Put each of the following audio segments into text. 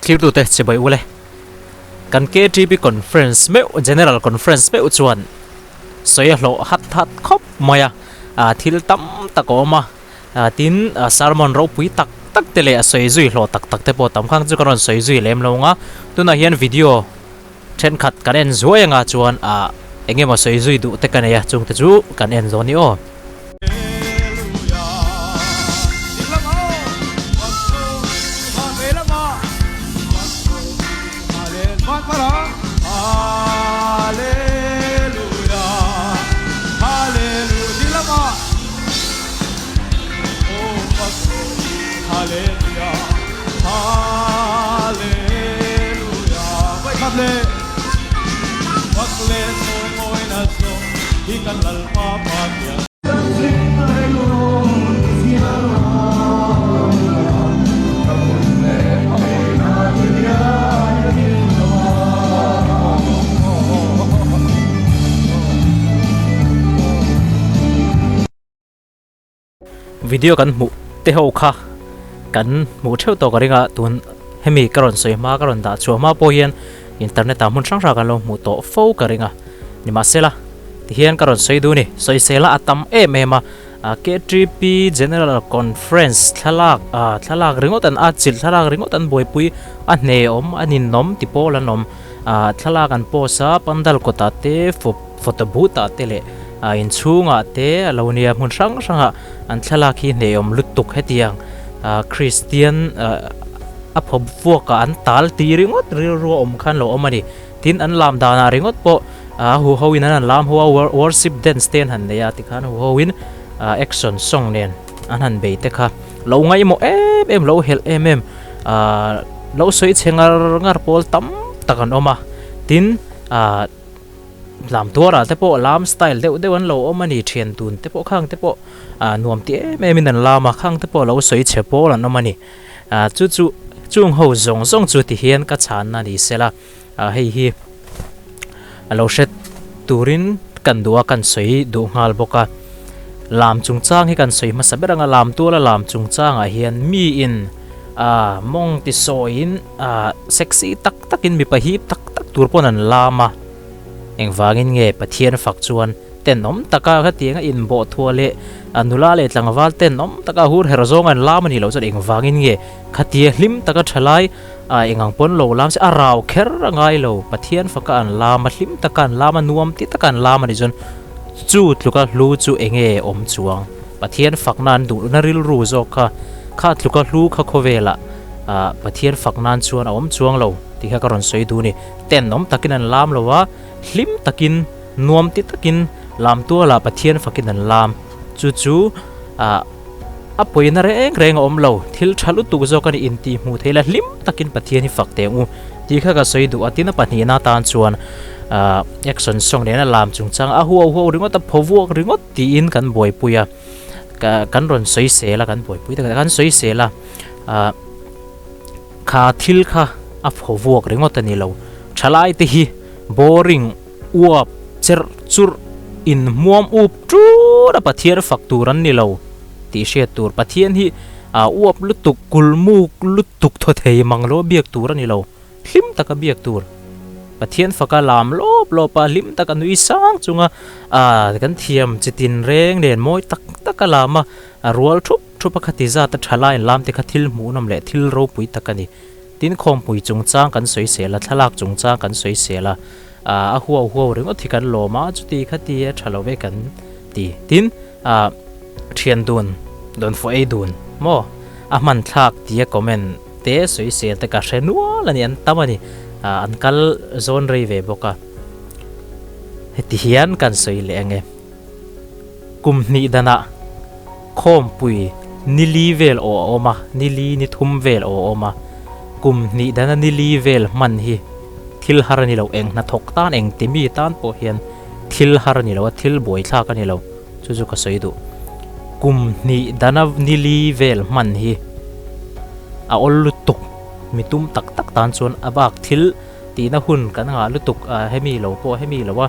Thlirtute chibai ule. Kan KTP Conference meuh, General Conference meuh chuan sawi a hlawh hat hat khawp mai a, thil tam tak a awm a, tin sermon ropui tak tak te leh a sawi zui hlawh tak tak te pawh tam khang chu kan rawn sawi zui lem lo ang a, tunah hian video thenkhat kan en zuai anga chuan eng emaw sawi zui duh te ka nei a, chungte chu kan en zawh a ni aw. Video kan hmuh te ho kha kan hmuh theuh tawh ka ring a tun hemi ka rawn sawi hma ka rawn dah chhuah hma pawh hian internet ah hmun hrang hrang kan lo hmuh tawh fo ka ring a nimahsela tihian ka rawn sawi duh a ni sawisela a tam em em a KTP General Conference thlalak ah thlalak ringawt an a chilh thlalak ringawt an buaipui a hne awm a ninawm ti pawl an awm ah thlalak an post a pandal kawtah te photo booth ah te leh ah inchhungah te a lo nia hmun hrang hrangah an thlalak hi hneawm lutuk hetiang ah Christian ah a phawp vuakah an tal ti ringawt rilru a awm khan lo awm a ni tin an lam danah ringawt pawh ah hu ho in an han lam ho a worship dance te an han nei a tikhan hu ho in ah action song nen an han bei te kha lo ngaihmawh em em lo helh em em ah lo sawi chhe ngar ngar pawl tam tak an awm a tin ah Lam tuarah te pawh lam style deuh deuh an lo awm a ni thian tun te pawh khang te pawh ah nuam ti em em in an lam a khang te pawh lo sawi chhe pawl an awm a ni ah chu chu chung ho zawng zawng chu ti hian ka chhanna ni sela ah hei hi a lo hre turin kan duh a kan sawi duh nghal bawk a lam chungchang hi kan sawi hmasa ber ang a lam tuala lam chungchangah hian mi in ah mawng ti sawiin ah sexy tak takin mipa hip tak tak tur pawn an lam a. Engvangin nge Pathian fak chuan tenawm taka khatianga inbawh thuah leh a nula leh tlangval tenawm taka hur her zawng an lam a nih loh chuan engvangin nge khatia hlim taka thalai a engang pawn lo lam se a rau kher a ngai lo Pathian faka an lam a hlim taka an lam a nuam ti taka an lam a nih chuan chu tluka hlu chu enge awm chuang Pathian fakna an duhna rilru zawk kha kha tluka hlu kha khawvelah ah Pathian fak nan chuan a awm chuang lo tih kha ka rawn sawi duh a ni. Tenawm takin an lam lo a, hlim takin, nuam ti takin lam tualah Pathian fakin an lam. Chu chu ah a pawina reng reng a awm lo, thil tha lutuk zawk a ni intih hmuh theih la hlim takin Pathian hi fak teh ang u tih kha ka sawi duh a. Tin a pahnihna atan chuan ah action song nena lam chungchang a huau huau ringawt a phaw vuak ringawt tiin kan buaipui a, ka kan rawn sawi sel a kan buaipui tak kan sawi sel a ah. Kha thil kha a phaw vuak ringawt a ni lo. Thalai te hi boring uap cherh churh in hmuam up ṭut a Pathian fak tur an ni lo tih hriat tur. Pathian hi a uap lutuk, kulmuk lutuk thaw thei mang lo a biak tur a ni lo. Hlim taka biak tur. Pathian faka lam lawp lawp a, hlim taka nui sang chunga kan thiam chitin reng nen mawi tak taka lam a, a rual thup Thu pakhat i zat a tha lai lam te kha thil hmuhnawm leh thil ropui tak a ni. Tin khawmpui chungchang kan sawi sel a, thlalak chungchang kan sawi sel a, a huau huau ringawt hi kan lawm a, chuti kha ti a tha lo ve kan ti. Tin, thian dun, dawnfawh ei dun maw a hman thlak tia comment te sawi sel te ka hre nual a ni, an tam a ni, an kal zawn rei ve bawk a. Heti hian kan sawi leh ang e. Kum hnih danah khawmpui ni li vel aw a awm a, ni li ni thum vel aw a awm a. Kum hnih dana ni li vel hman hi thil har a ni lo, eng hnathawk tan eng ti mi tan pawh hian thil har a ni lo a, thil buaithlak a ni lo, chu chu ka sawi duh. Kum hnih dana ni li vel hman hi a awl lutuk, mi tum tak tak tan chuan a bak thil Tihna hun kan ngah lutuk a, hemi lo pawh hemi lo a,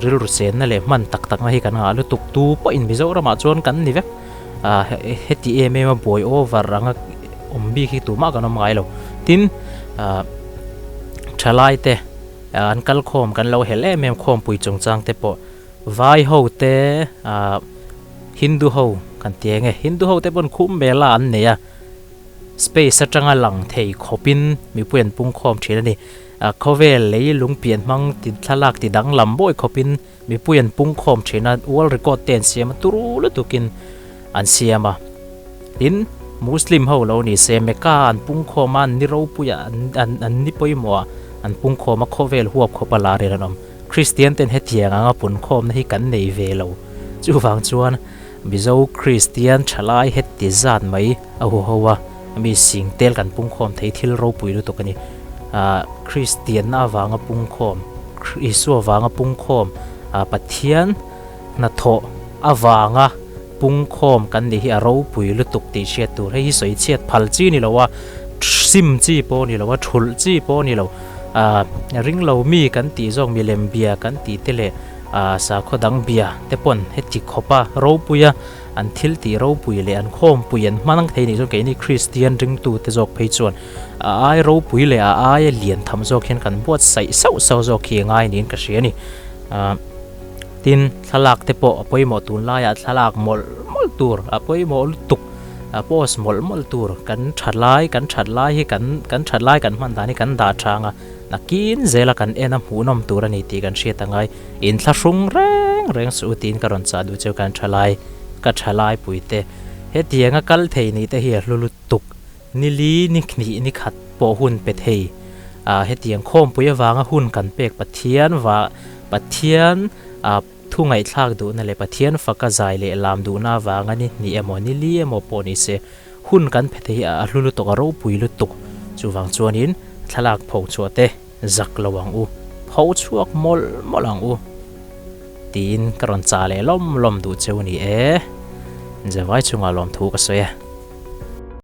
rilru chenna leh hman tak takna hi kan ngah lutuk tu pawhin Mizoramah chuan kan ni vek a, heti em em a buai over anga awm bik hi tumah kan awm ngai lo. Tin, Thalai te an kal khawm kan lo helh em em khawmpui chungchang te pawh vai ho te Hindu ho kan ti eng e Hindu ho te pawn Kumbh Mela an nei a space atanga lang thei khawpin mipui an pung khawm thin a ni. Khawvel lei lung pian hmang ti thlalak ti danglam bawi khawpin mipui an pung khawm thin a, world record te an siam a, turu lutukin an siam a. Tin, Muslim ho lo ni se Mecca an pung khawm a, an ni ropuia an an ni pawimawh a, an pung khawm a, khawvel huap khawp a lar in an awm. Kristian ten hetiang anga pun khawmna hi kan nei ve lo. Chuvang chuan Mizo Kristian thalai heti zat mai a huho a, mi sing tel kan pungkhawm thei thil ropui lutuk a ni. Ahh Kristianna avanga pungkhawm, Isua avanga pungkhawm, ahh Pathian hnathawh avanga pungkhawm kan nih hi a ropui lutuk tih hriat tur. Hei hi sawi chhiat phal chi ni lo a, sim chi pawh ni lo a, thulh chi pawh ni lo. Ahh ringlo mi kan tih zawk milem bia kan tih te leh Ahh sakhaw dang bia te pawn heti khawpa ropuia an thil tih ropui leh an khawmpui an hman ang thei nih chuan keini Kristian ringtu te zawk phei chuan a ai ropui leh a aia lian tham zawk hian kan buatsaih sauh sauh zawk hi a ngai niin ka hria a ni. Ahh tin thlalak te pawh a pawimawh tunlaiah thlalak mawlh mawlh tur a pawimawh lutuk a post mawlh mawlh tur kan that lai kan that lai hi kan kan that lai kan hman dan hi kan dah chang a. Nakin zela kan en a hmuhnawm tur a ni tih kan hriat a ngai. Inthlahrung reng reng suh u tiin ka rawn chah duh cheu kan thalai, ka thalai puite. Hetianga kal thei nih te hi a hlu lutuk. Nili, ni hnih, ni khat pawh hun pe thei. Ah hetiang khawmpui avanga hun kan pek Pathian va Pathian ah thu ngaihthlak duhna leh Pathian faka zai leh lam duhna avanga ni hnih emaw nili emaw pawh ni se Hun kan phe thei a hlu lutuk a ropui lutuk. Chuvang chuanin thlalak pho chhuah te zak lo ang u, pho chhuak mawlh mawlh ang u tiin ka rawn chah leh lawm lawm duh cheu ni e. Zevai chungah lawmthu ka sawi e.